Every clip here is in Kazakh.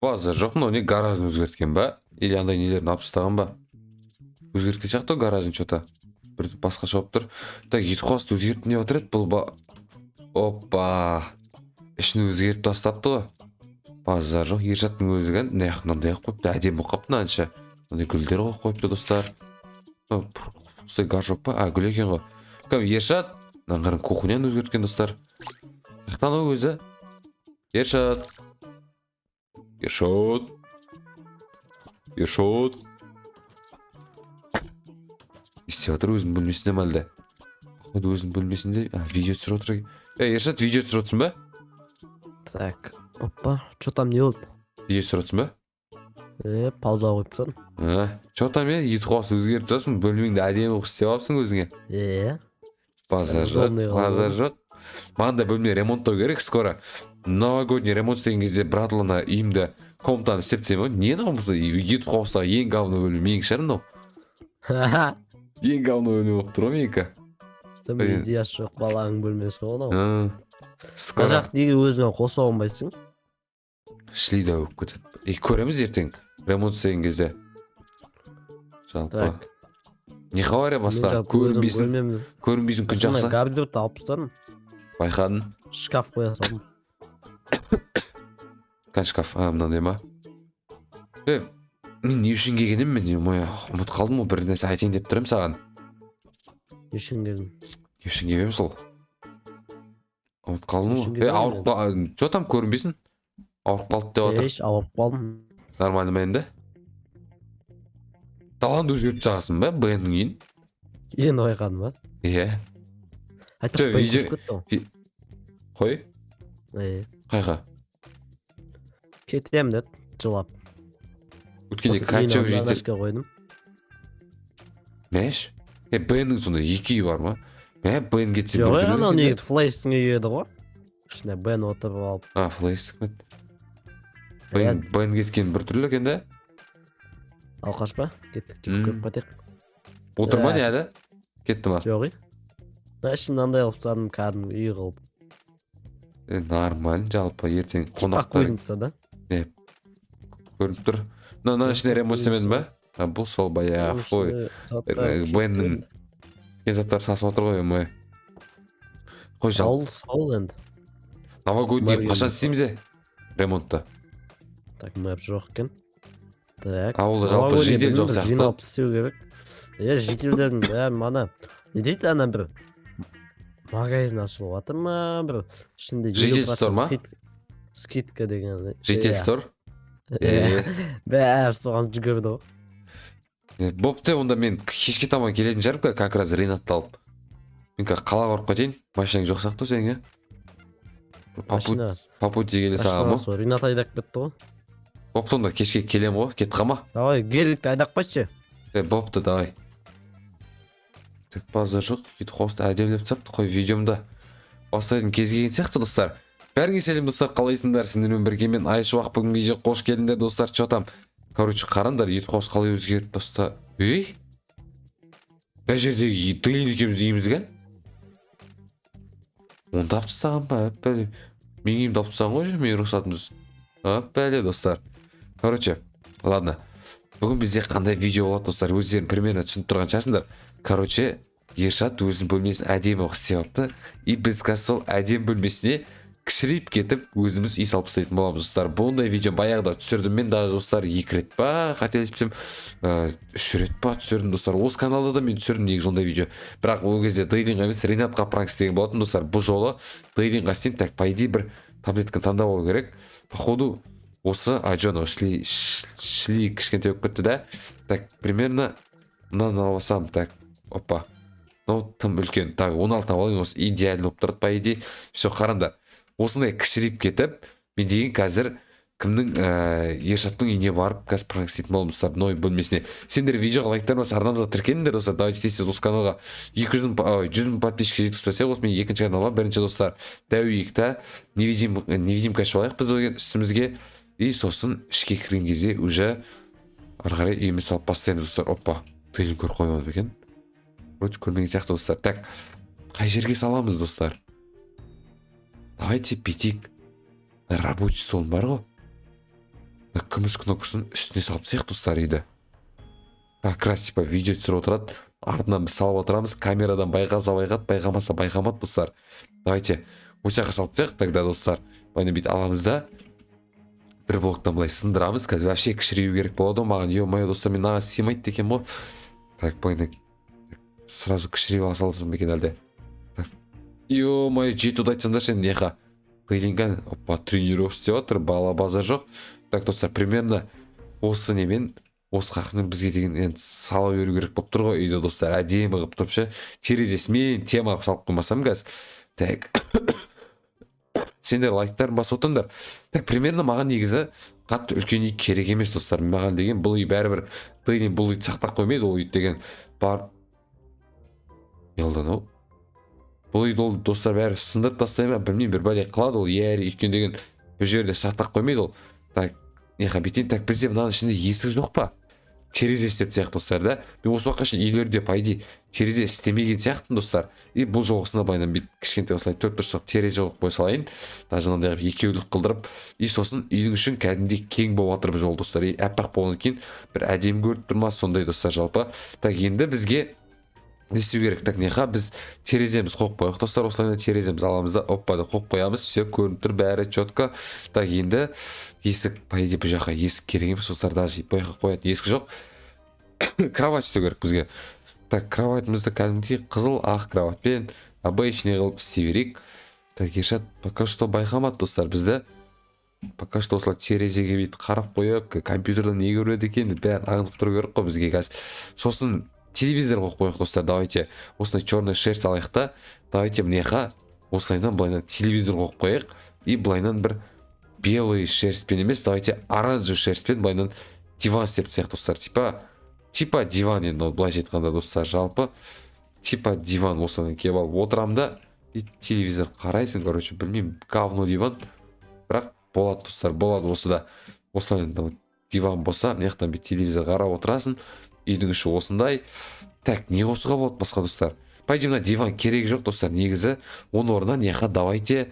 Базар жоқ. Мынау не, гаражын өзгерткен ба или андай нелерін алып тастаған ба? Өзгерткен сияқты ғой гаражын, че то бір басқаша болып тұр. Так, ет өзгерттім деп отыр еді бұл ба. Опа, ішін өзгертіп тастапты ғой, базар жоқ. Ершаттың өзі кән мына жаққа мынандай қылып қойыпты, әдемі болып қалыпты. Мынанша мынандай гүлдер қойып қойыпты, достар. Мынау пустой горшок па? А, гүл екен ғой. Кәдімгі Ершат мынаны қараң, кухняны өзгерткен, достар. Қаяқтан анау өзі? Ершат, Ершат, Ершат не істеп жатыр? Өзінің бөлмесінде ма әлде? Походу, өзінің бөлмесінде. А, видео түсіріп отыр екен. Ей, Ершат, видео түсіріп отырсың ба? Так, опа, че там, не болды? Видео түсіріп отырсың ба? Е, пауза қойып тастадым. А, че там, е, ет қуасы өзгеріп тастапсың, бөлмеңді әдемі қылып істеп алыпсың өзіңе. Е. Базар жоқ. Удобный қылып. Базар жоқ. Маған да бөлме ремонттау керек. Скоро новогодний ремонт істеген кезде братан ана үйімді, комнатаны істеп тастаймын ғой. Не мынау болса, ет қуастағы ең главный бөлме менікі шығар мынау. Ең главный бөлме болып тұр ғой менікі. Тым Блин. идеясы жоқ баланың бөлмесі ғой анау. Мына Мына жақ неге өзіңе қоса алмайсың? Шлида болып кетеді. И көреміз ертең ремонт істеген кезде жалпы. Так. Не хабар, басқа? Мен жалпы өзім Көрінбейсің. бөлмемді Көрінбейсің, күн сондай жақсы. Гардеробты алып тастадым. Байқадым. Шкаф қоя салдым. Қай шкаф? А, мынандай ма? Е, мен не үшін келген едім? Мен ой, ұмытып қалдым ғой, бір нәрсе айтайын деп тұр едім саған. Не үшін келдің? Не үшін келіп едім, сол ұмытып қалдым Не үшін ғой. Е, келдің? ауырып, че там, көрінбейсің, ауырып қалды деп жатыр. Еш, ауырып қалдым. Нормально ма енді? Даланы өзгертіп тастағансың ба, БН-нің үйін? Енді байқадым ба? Иә. Айтпақшы, Жоқ, Бен видео- көшіп кетті ғой. Қой. Е. Қайға? Кетемін деді жылап. Өткенде Осы качок үйін житель мәшке қойдым. Мәш, е, БН-нің сонда екі үйі бар ма? Мә, БН кетсе Жоқ, біртүрлі анау екен да. Негізі Флейстің үйі еді ғой, ішіне Бен отырып алып. А, Флейстік. БН, БН кеткен біртүрлі екен да. Алқаш па, кеттік, жүріп көріп қайтайық. Отыр ма? Ә. Не, әлі кетті ма? Жоқ, ей, мына ішін мынандай қылып тастадым, кәдімгі үй қылып. Е, нормально жалпы, ертең Типа қонақтар кузница да. Көрініп тұр. Мына ішіне ремонт істемедің ба? А, бұл сол баяғы фой БН-нің не заттар сасып отыр ғой. Ой, қой, жалпы. Сол, сол енді. Новогодний Мэр қашан келді. істейміз, е, ремонтты? Так, мэр жоқ екен. Так. Ауылда жалпы Новогодний жедел білмеймін, жоқ бір сияқты. Жиналып істеу керек. Е, жительдердің бәрі мана не дейді, ана бір магазин ашылып жатыр ма, бір ішінде Житель 50% стор ма? Скидка деген. Житель Иә. стор. Иә, бәрі соған жүгірді ғой. Е, бопты, онда мен кешке таман келетін шығармын, как раз Ринатты алып. Мен қазір қалаға барып қайтайын. Машинаң жоқ сияқты ғой сенің, иә? Машина По пути келе салғанмын машина ғой. Сол Ринат айдап кетті ғой. Бопты, онда кешке келемін ғой, кетіп қалма. Давай, геликті айдап қойшы. Е, бопты, давай. Так, базар жоқ, бүйтіп қосты, әдемілеп тастапты қой. Видеомда бастайтын кез келген сияқты, достар. Бәріңе сәлем, достар, қалайсыңдар? Сендермен бірге мен, Айшуақ. Бүгінгі видеоға қош келдіңдер, достар. Че там, короче, қараңдар, ет қос қалай өзгеріп, достар. Ей, мына жерде Дылин екеуміз үйіміз екен, оны да алып тастаған ба? Бәле, менің үйімді алып тастаған ғой менің рұқсатымсыз. Бәле, достар. Короче, ладно, бүгін бізде қандай видео болады, достар, өздерің примерно түсініп тұрған шығарсыңдар. Короче, Ершат өзінің бөлмесін әдемі қылып істеп алыпты, и біз қазір сол әдемі бөлмесіне кішірейіп кетіп, өзіміз үй салып тастайтын боламыз, достар. Бұндай видео баяғыда түсірдім мен даже, достар, екі рет па, қателеспесем, үш рет па түсірдім, достар. Осы каналда да мен түсірдім негізі ондай видео, бірақ ол кезде Дейлинға емес, Ринатқа пранк істеген болатын, достар. Бұл жолы Дейлинға істеймін. Так, по идее, бір таблетканы таңдап алу керек, походу, осы. А, жоқ, анау шли кішкентай болып кетті да. Так, примерно мынаны алып алсам. Так, опа, мынау тым үлкен. Так, 16 алайын, осы идеально болып тұрады, по идее. Все, қараңдар, осындай кішірейіп кетіп, мен деген қазір кімнің, Ершаттың үйіне барып, қазір пранк істейтін боламыз, достар, новый бөлмесіне. Сендер видеоға лайктар басып, арнамызға тіркеліңдер, достар. Давайте тез тез осы каналға 200 мың, ой, 100 мың подписчик жеткізіп тастайық. Осы менің екінші каналыма бірінші, достар, дәуейік та, невидимка ашып алайық біз деген үстімізге, и сосын ішке кірген кезде уже ары қарай үйімізді салып бастаймыз, достар. Опа, тыйын көріп қоймады ма екен? Вроде көрмеген сияқты, достар. Так, қай жерге саламыз, достар? Давайте бүйтейік, рабочий стол бар ғой. Мына Күміс кнопкасын үстіне салып тастайық, достар, үйді. Как раз типа видео түсіріп отырады, артынан біз салып отырамыз. Камерадан байқаса байқады, байқамаса байқамады, достар. Давайте осы жаққа салып тастайық тогда, достар. Былай бүйтіп аламыз да, бір блоктан былай сындырамыз. Қазір вообще кішірею керек болады ғой маған. Е мое, достар, мен мынаған сыймайды екен ғой. Так, былай сразу кішірейіп ала салсам ба екен әлде? Так, е мое, жетуді айтсаңдаршы енді. Неха Тыйлинга, опа, тренировка істеп жатыр бала, базар жоқ. Так, достар, примерно осы немен, осы қарқынмен бізге деген енді сала беру керек болып тұр ғой үйде, достар. Әдемі қылып тұрып ше, терезесімен тема қылып салып қоймасам қазір. Так, сендер лайктарын басып отырыңдар. Так, примерно маған негізі қатты үлкен үй керек емес, достар. Маған деген бұл үй бәрібір, Тыйлин бұл үйді сақтап қоймайды. Ол үй деген барып не алды анау? Бұл үйді ол, достар, бәрі сындырып тастай ма, білмеймін, бір бәле қылады ол. Иә, өйткені деген бұл жерде сақтап қоймайды ол. Так, неха бүйтейін. Так, бізде мынаның ішінде есік жоқ па? Терезе істеп тастайық, достар, да. Мен осы уақытқа шейін үйлерде, по идее, терезе істемеген сияқтымын, достар. И бұл жолғысында былайынан бүйтіп кішкентай осылай төрт бұрыштық терезе қойып қоя салайын, даже мынандай қылып екеулік қылдырып. И сосын үйдің ішін кәдімгідей кең болып жатыр бұл жолы, достар. И аппақ болғаннан кейін бір әдемі көрініп тұр ма, сондай, достар, жалпы. Так, енді бізге не істеу керек? Так, неха біз тереземіз қойып қояйық, достар. Осылай тереземіз аламыз да, опа деп қойып қоямыз. Все, көрініп тұр бәрі четко. Так, енді есік, по идее, бұл жаққа есік керек емес, достар. Даже бұл жаққа қоятын есік жоқ. Кровать істеу керек бізге. Так, кроватімізді кәдімгідей қызыл ақ кроватьпен обычный қылып істей берейік. Так, Ершат пока что байқамады, достар, бізді. Пока что осылай терезеге бүйтіп қарап қойып, компьютерден не көреді екен деп, бәрін аңдып тұру керек қой бізге қазір. Сосын телевизор қойып қояйық, достар. Давайте осындай черный шерсть алайық та, давайте мына жаққа осылайынан, былайынан телевизор қойып қояйық. И былайынан бір белый шерстьпен емес, давайте оранжевый шерстьпен былайынан диван істеп тастайық, достар. Типа диван енді ол, былайша айтқанда, достар, жалпы типа диван. Осыдан келіп алып отырамын да, и телевизор қарайсың. Короче, білмеймін, говно диван, бірақ болады, достар, болады. Осы да осылай диван болса, мына жақтан бүйтіп телевизор қарап отырасың. Үйдің іші осындай. Так, не қосуға болады басқа, достар? По идее, мына диван керегі жоқ, достар, негізі. Оның орнына мына жаққа давайте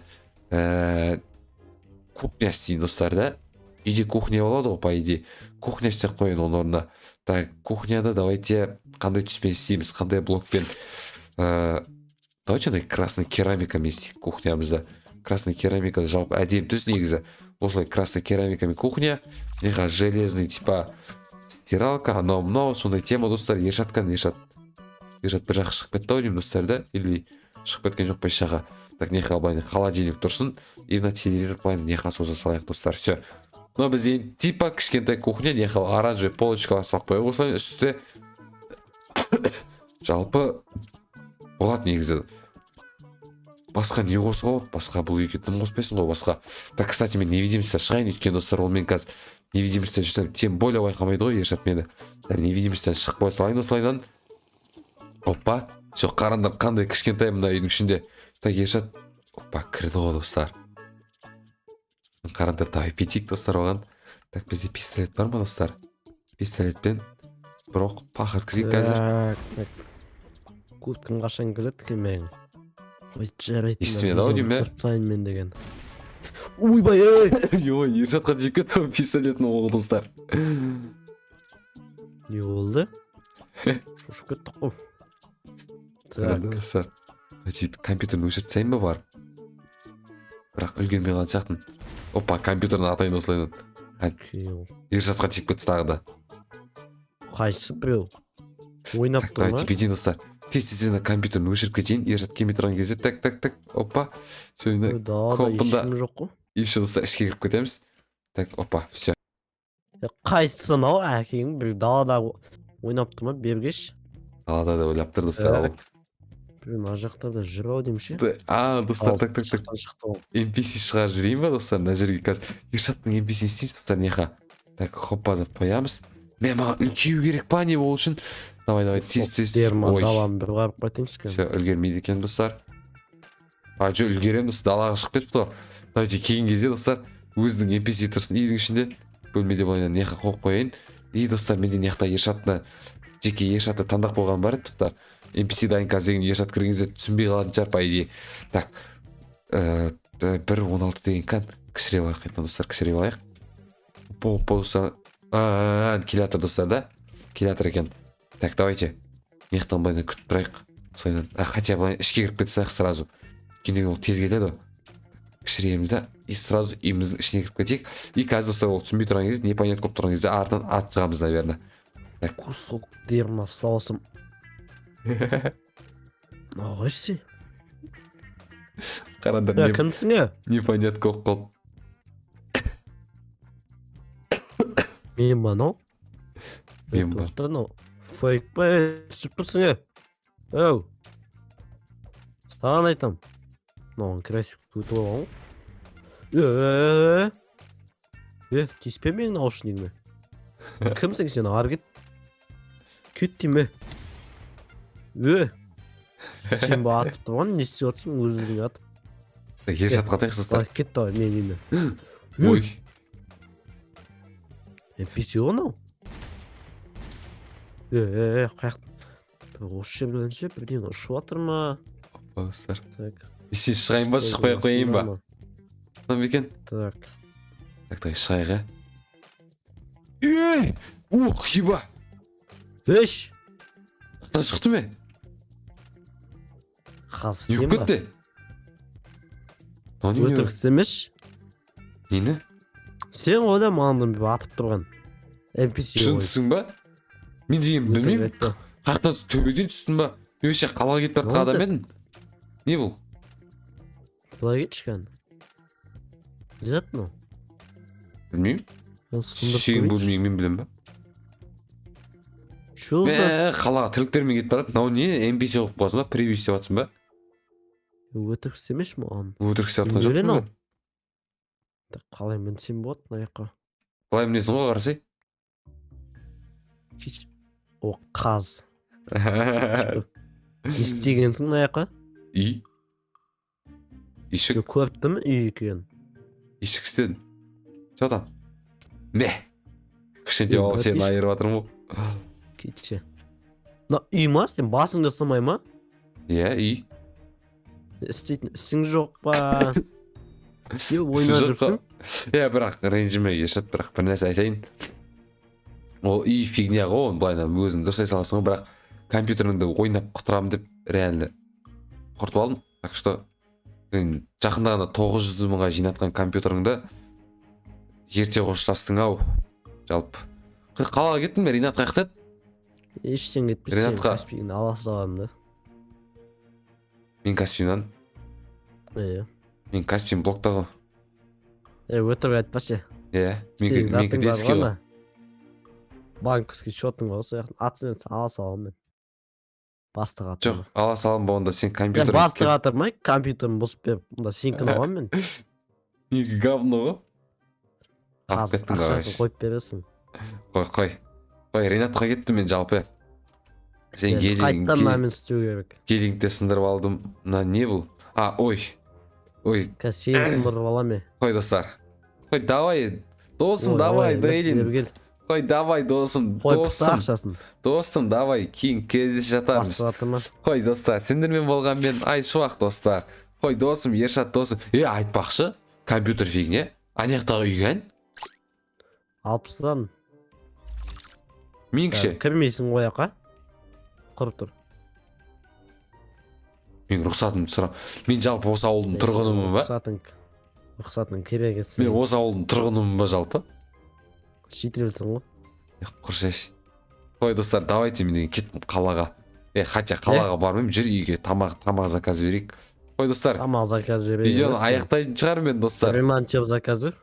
кухня істейін, достар, да. Үйде кухня болады ғой, по идее. Кухня істеп қояйын оның орнына. Так, кухняда давайте қандай түспен істейміз, қандай блокпен? Давайте андай красный керамикамен істейік кухнямызды. Красный керамика жалпы әдемі түс негізі. Осылай красный керамикамен кухня, мына железный типа стиралка, анау мынау сондай тема, достар. Ершат кәне? Ершат, Ершат бір жаққа шығып кетті ау деймін, достар, да. Или шығып кеткен жоқ па еш жаққа? Так, неха былай холодильник тұрсын, и мына телевизор былай неха соза салайық, достар. Все, мынау бізде типа кішкентай кухня. Неха оранжевый полочкалар салып қояйық осылай үсті. Жалпы болады негізі. Басқа не қосуға болады басқа? Бұл үйге дым қоспайсың ғой басқа. Так, кстати, мен невидимостьта шығайын, өйткені, достар, ол мен қазір невидимостьта жүрсем, тем более байқамайды ғой Ершат мені. Невидимостьтан шығып қоя салайын осылайдан. Опа, все, қараңдар, қандай кішкентай мына үйдің ішінде. Так, Ершат, опа, кірді ғой, достар, қараңдар. Давай бүйтейік, достар, оған. Так, бізде пистолет бар ма, достар? Пистолетпен бір оқ пах еткізейік қазір. Так, курткам қашан келеді екен менің? Ой, жарайды. Естімеді ау деймін, ә? Тастайын мен деген. Ойбай, ей! Ой, Ершатқа тиіп кетті ғой пистолеттің оғы, достар. Не болды? Шошып кеттік қой. Так. Достар, давайте бүйтіп компьютерін өшіріп тастайын ба барып? Бірақ үлгермей қалған сияқтымын. Опа, компьютерін атайын осылайынан. Окей. Ершатқа тиіп кетті тағы да. Қайсы біреу ойнап Так, тұр ма? давайте бүйтейін, достар, тез тез ана компьютерін өшіріп кетейін Ершат келмей тұрған кезде. Так, так, так, опа, все. Ой, далада компында. ешкім жоқ қой. И все, достар, ішке кіріп кетеміз. Так, опа, все. Е, қайсысы анау әкең? Бір далада ойнап тұр ма? Бергеш. Далада да ойлап тұр, достар, ол. Так. Біреу мына жақтарда жүр ау деймін ше. А, достар, Ал, так, так, так. жақтан шықты ол. NPC шығарып жіберейін ба, достар, мына жерге? Қазір Ершаттың NPC істейміз, достар. Неха, так, хоппа деп қоямыз. Мен маған үлкею керек па, не ол үшін? Давай, давай, тез, тез. Дерма. Ой. Даланы бір қарап қайтайыншы кәдімгі. Все, үлгермейді екен, достар. А, жоқ, үлгеремін, достар, далаға шығып кетіпті ғой. Давайте келген кезде, достар, өзінің NPC тұрсын үйдің ішінде, бөлмеде. Былайынан неха қойып қояйын. И, достар, менде мына жақта Ершатты, жеке Ершатты таңдап қойған бар еді, достар. NPC дайын қазір деген. Ершат кірген кезде түсінбей қалатын шығар, по идее. Так, 1.16 деген кән кішірек алайық қайтадан, достар, кішірек алайық. Опа, опа, достар. А, келе жатыр, достар, да, келе жатыр екен. Так, давайте мына жақтан былайынан күтіп тұрайық. Осылайынан, а, хотя былай ішке кіріп кете салайық сразу, өйткені ол тез келеді ғой. Кішірееміз да и сразу үйіміздің ішіне кіріп кетейік. И қазір, достар, ол түсінбей тұрған кезде, непонятно болып тұрған кезде артынан атып шығамыз, наверное. Кусок дерьма салсам. Мынау қайсы? Қараңдар. Е, кімсің, е? Непонятка болып қалды. Мен ба анау? Мен ба? Тоқта, анау фейк па? Е, түсіп тұрсың, е, әу, саған айтам, мынаған креатив өтіп алған ғой. Е, е, тиіспе менің наушнигіме. Кімсің сен? Ары кет, кет деймін. Е, е, сен ба атып тұрған? Не істеп жатырсың өз өзіңе атып? Ершатқа атайықшы, достар. Давай, кет, давай, мен үйіме. Ой. NPC ғой анау. Е, е, е, қаяқ, бір осы жерден ше бірдеңе ұшып жатыр ма? Достар. Так. Сен шығайын ба, шықпай ақ қояйын ба? Мына екен. Так. Так, давай шығайық. Е, ей, ух, еба. Еш. Қаяқтан шықты ме? Қазір Не сен болып ба? кетті мынау? Немене? Өтірік істемеші. Нені? Сен ғой да маған бір атып тұрған NPC ғой. Жындысың ба? Мен деген Өтірік білмеймін. айтпа. Қаяқтан, төбеден түстің ба? Мен вообще қалаға кетіп бара жатқан адам едім. Не бұл? Былай кетші, кәні, не зат мынау? Білмеймін. Мен сындырып Сенің көрейінші. бөлмең, мен білемін ба? Чё за? Мә, қалаға тірліктермен кетіп барады. Мынау не, NPC қойып қойғансың ба? Превью істеп жатсың ба? Өтірік істемеші маған. Өтірік істеп жатқан Не жоқпын анау? мен. Так, қалай мінсем болады мына жаққа? Қалай мінесің ғой, қарасай. Кеш- о, қаз, не істегенсің мына жаққа? Үй, үйшік. Жоқ, көріп тұрмын үй екенін. Үйшік істедім. Че там, мә, кішкентай Е, балам, сені братиш. айырып жатырмын ғой. Кетші, мына үй ма? Сен басың жасамай ма? Иә, үй. Істейтін ісің жоқ па? Не ойнап Жоқ. жүрсің? Иә, бірақ ренжіме, Ершат, бірақ бір нәрсе айтайын. Ол үй фигня ғой, оны былайынан өзің дұрыстай саласың ғой, бірақ компьютеріңді ойнап құтырамын деп реально құртып алдым. Так что мен жақында ғана 900 мыңға жинатқан компьютеріңді ерте қоштастың ау жалпы. Қалаға кеттім мен. Ринат қаяқта еді? Ештеңе етпес, сен Ринатқа- Каспийіңді ала саламын да. Мен Каспиймнан? Иә. Мен Каспиім блокта ғой. Е, өтірік айтпашы. Иә. Сенің Менікі затың бар детский ғой, ғой. ана банковский счетың бар ғой, сол жақтан атсын, ала саламын мен бастық Жоқ, атыма. ала салам болғанда сен компьютер. Бастық атырмай, компьютерін бұзып беріп, онда сенікін аламын мен. Менікі говно ғой, алып Қазір кеттің. ақшасын Давай. қойып бересің. Қой, қой, қой, Ринатқа кеттім мен жалпы. Сен Енді гелигің қайтадан мынамен істеу керек. Гелигіңді сындырып алдым. Мына не бұл? А, ой, ой. Қазір сені сындырып аламын, е. Қой, достар, қой, давай, досым. Ой, Давай. ой, емес, Дейлин. бері кел. Қой, давай, досым. Қойып таста Досым. ақшасын. Досым, давай, кейін кездесіп жатармыз. Бастық атырма. Қой, достар, сендермен болған мен, Айшуақ, достар. Қой, досым, Ершат, досым. Е, айтпақшы, компьютер фигня. Ана жақтағы үйге ән. 60-тан. Менікі ше? Кірмейсің ғой жаққа, құрып тұр. Мен рұқсатымды сұра. Мен жалпы осы ауылдың тұрғынымын ба? Рұқсатың керек етсін. Мен осы ауылдың тұрғынымын ба жалпы? Шетелсің ғой. Е, құршаш. Қой, достар, давайте, мен деген кеттім қалаға. Е, хотя қалаға бармаймын, жүр үйге, тамақ заказ берейік. Қой, достар. Тамақ заказ жібере. Видеоны аяқтайтын шығармын мен, достар. Ремонтер заказ бер.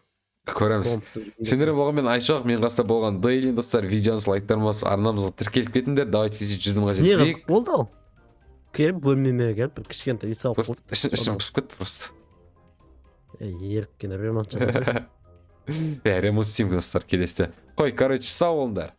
Көреміз. Сендер болған мен, Айшуақ, мен қасында болған Дейлин. Достар, видеоны лайктарын басып, арнамызға тіркеліп кетіңдер. Давайте тез 100 мыңға Не жеткізейік. қызық болды ал, келіп бөлмеме келіп, бір кішкентай үй салып Просто қойды. ішім пысып кетті просто. Ей, еріккен ремонт жасаса. Иә, ремонт істеймін, достар, келесіде. Қой, короче, сау болыңдар.